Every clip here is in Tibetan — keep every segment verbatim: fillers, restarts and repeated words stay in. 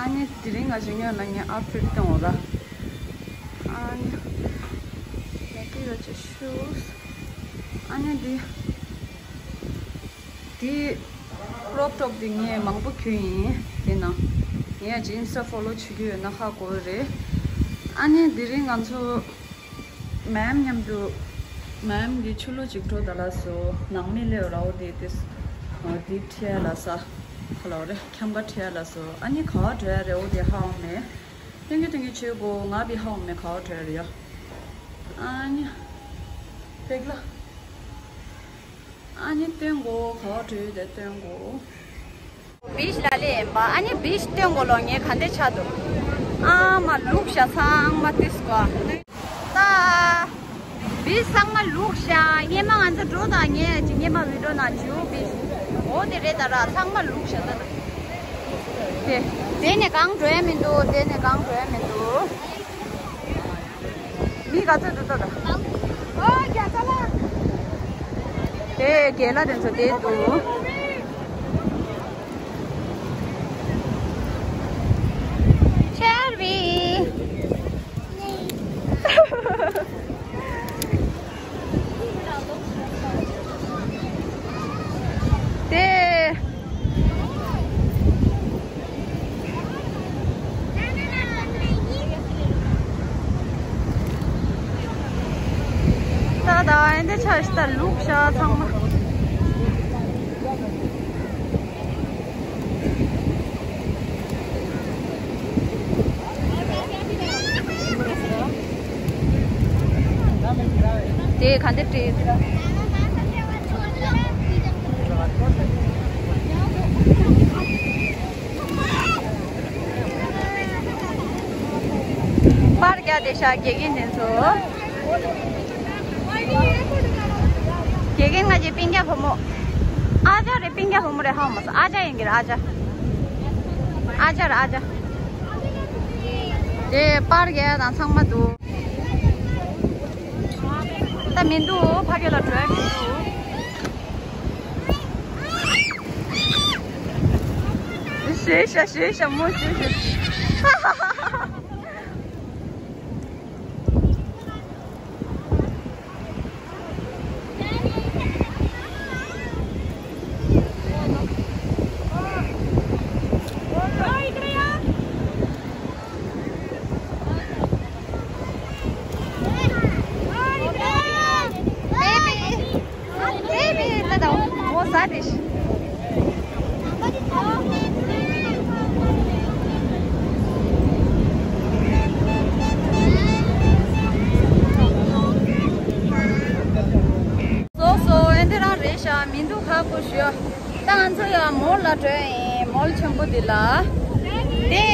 ཨ་ནི་དེ་རིང་ང་ཞིག་ཉོས་ན་ངའི་outfit སྟོན་འོ་ར། ཨ་ནི་ལ་ཏི་ར་ཅི་shoes། ཨ་ནི་འདི། དེ་crop top དེ་ངས་མང་པོ་གྱོན་ཡིན། དེ་ན་ངས་ཅི་Insta follow བྱེད་རྒྱུ་ཡོད་ན་ཧ་གོ་རེད། ཨ་ནི་དེ་རིང་ང་ཚོ་ma'am མཉམ་དུ། ma'am གི་ཆུ་ལོ་ཅིག་འགྲོ་ད་ལ་སོ། ནང་མི་ལེའོ་རའོ་དེ་དེ་དེ་ཁྲིད་ལ་ས་ཁ་ལོ་རེ་ཁྱམ་ག་ཁྲིད་ལ་སོ། ཨ་ནི་ག་བ་འགྲོ་ཡ་རེ་འོ་དེ་ཧ་འོང་མེད། ཏན་གི་ཏན་གི་བྱེད་དགོ། ང་བི་ཧ་འོང་མེད་ག་བ་འགྲོ་ཡ་རེ་ཡ། ཨ་ནི་པེག་ལ། ཨ་ནི་སྟོན་གོ། ག་བ་བྲོས་དེ་སྟོན་གོ། beach ལ་ལེ་ཡིན་པ། ཨ་ནི་beach སྟོན་གོ་ལོ། ངས་ག་འདྲ་ཆགས་འདུག་ཨ་མ་ལུག་ཤ་ཚང་མ་ཏིས་གོ། ད་beach ཚང་མ་ལུག་ཤ། སྔས་མ་ང་ཚོ་འགྲོ་དང་ངས་ཅི་སྔས་མ་video ནང་བྱིའུ་beach འོ་དེ་རེད། ད་ར་ཚང་མ་ལུག་ཤ་ད། དེ་དེ་ནས་གང་འགྲོ་ཡ་མི་འདུག་དེ་ནས་གང་འགྲོ་ཡ་མི་འདུག་མི་ག་ཚོད་འདུག་ལྟོས་དང་། ཨོ་རྒྱ་ཚ་ལ། དེ་རྒན་ལགས་དེ་ཚོ་དེ་འདུག་ཆར་བི། དེ། ད་ད་ཨེ་འདི་ཆ་ཞིག་ད་ལུག་ཤ་ཚང་མ། དེ་ག་འདི་བྲིས། པར་རྒྱག་བསྡད་ཤག་དགེ་རྒན་དེ་ཚོ། དགེ་རྒན་ང་ཚོའི་སྤུན་ཀྱག་བུ་མོ། ཨ་ཅག་རེད། སྤུན་ཀྱག་བུ་མོ་རེད་ཧ་མ་སོང་། ཨ་ཅག་ཡིན་གྱི་རེད། ཨ་ཅག་ཨ་ཅག་རེད། ཨ་ཅག་དེ་པར་རྒྱག་དང་ཚང་མ་འདུག་ད་མི་འདུག་ཕ་གི་ལ་འགྲོ་ཡ་མི་འདུག་ཞེས་ཤ་ཞེས་ཤ་མོ་ཞེས་ཤ། སོ་སོ་ཨེ་འདི་རང་རེད་ཤག་མི་འདུག་ཁ་པོ་ཞུ། ད་ང་ཚོ་ཡང་མོལ་ལ་འགྲོ་ཡིན། མོལ་ཆེན་པོ་འདི་ལ། དེ།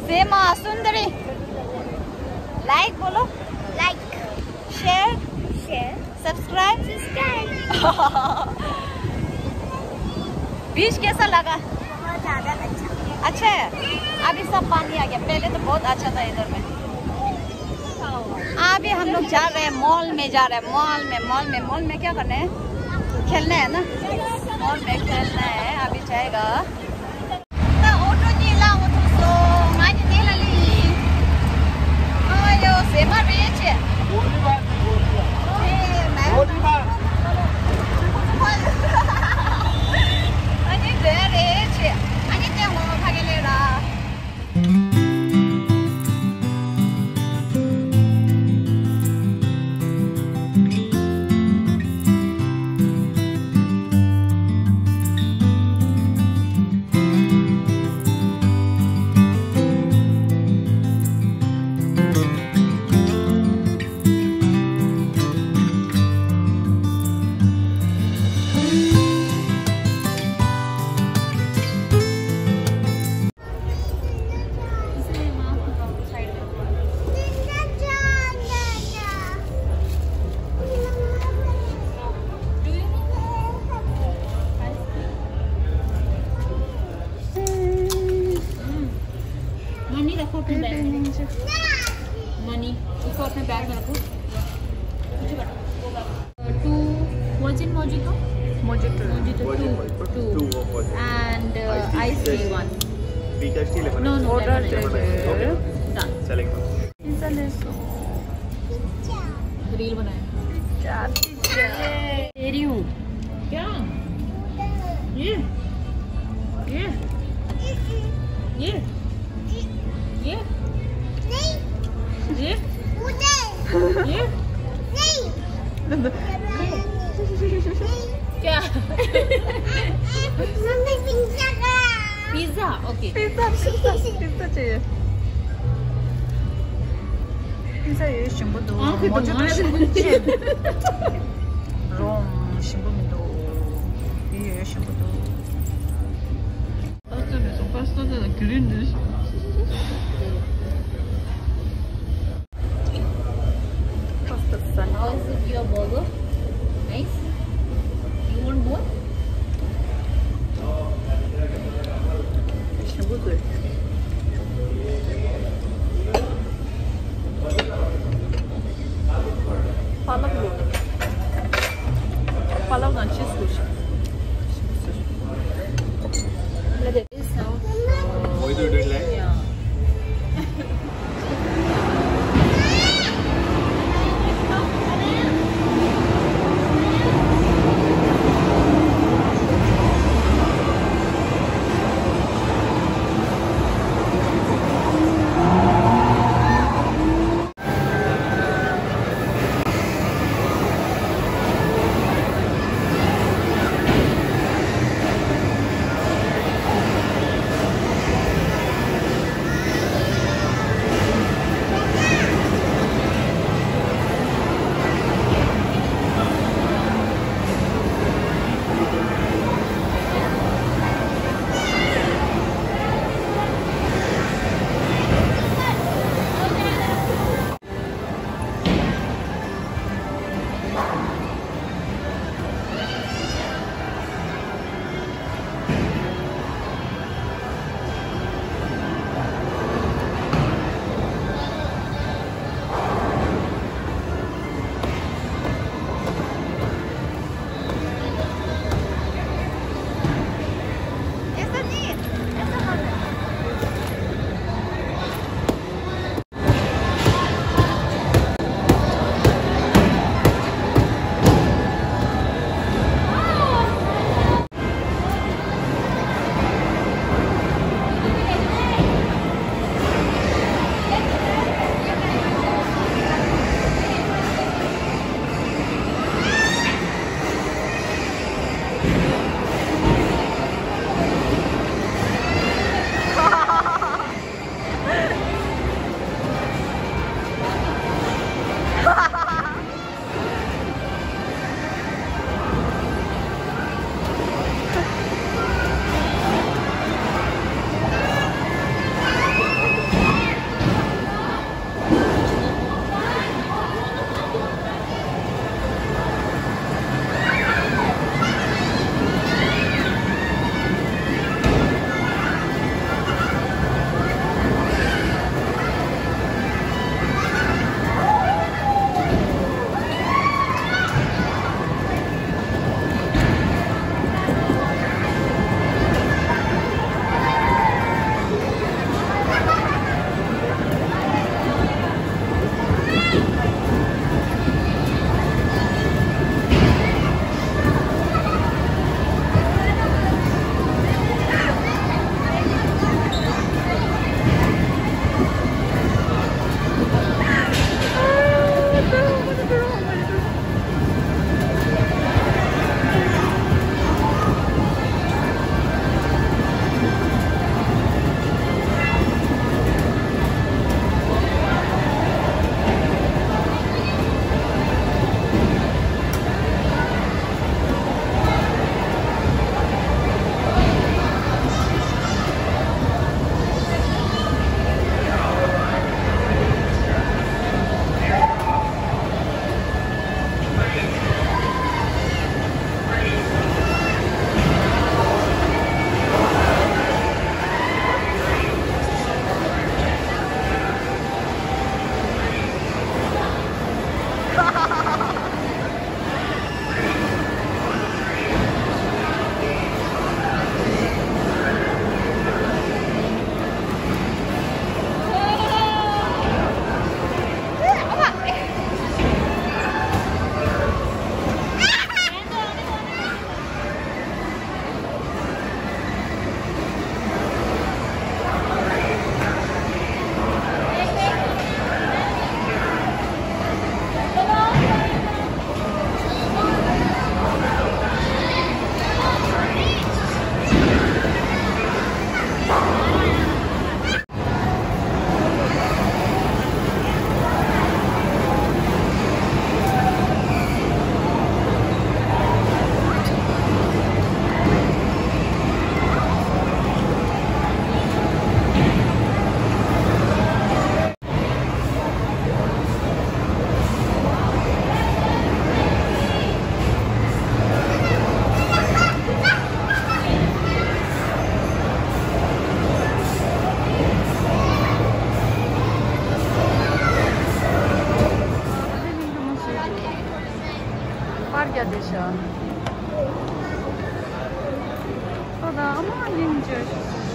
ཟེ་མ་སུན་དརི། like बोलो। like। share। share। subscribe। subscribe। बीच कैसा लगा? बहुत ज्यादा अच्छा। अच्छा है। अभी सब पानी आ गया, पहले तो बहुत अच्छा था इधर में। अभी हम लोग जा रहे हैं, मॉल में जा रहे हैं। मॉल में, मॉल में, मॉल में क्या करना है? खेलना है ना। मॉल में खेलना है। अभी जाएगा। ད་ཨོ་ཊོ་གཉིས་ལ་འོ་ཐུག་སོང་། ང་གཉིས་དེ་ལ་ལི། ཨ་ཡོ་ཟེ་མ་རེད་ཆེ། ཨ་ནི་དེ་རེད་ཆེ། ཨ་ནི་དེ་འོ་ཕ་གི་ལེ་ར། मनी रखो अपने बैग में। मनी, उसको अपने बैग में रखो। पीछे बैठो। Two, was it mojito? Mojito. Mojito two, two. And uh, ice tea one. No, no, order दे दे। Done। चलेगा। पिज़्ज़ा ले सो। रील बनाए। Pizza, pizza. दे रही हूँ। क्या? ये? ये? ये? ये? ये? ये? क्या? Pizza, okay. Pizza, pizza, pizza चाहिए। पिज़्ज़ा ये ཞིམ་པོ་འདུག་ཨང་ཁུ་མོ་ཅོ་དང་ང་ཞིམ་པོ་ཅན། རོང་ཞིམ་པོ་མི་འདུག་འདི་ཡོད་ཞིམ་པོ་འདུག་པ་སྟ་མེད་སོང་། པ་སྟ་དེ་ལ་གུ་རིན་འདི། How's it, your burger? Nice? You want more? ཞིམ་པོ་འདུག་པ་ལག་ལོ། པ་ལག་དང་ཆིས་ལོ་ཞིམ། ཞིམ་པོ་འདུག What are you doing, like? Yeah. ཤ། ད་ད་ཨ་མ་ཡིན་ཅེས།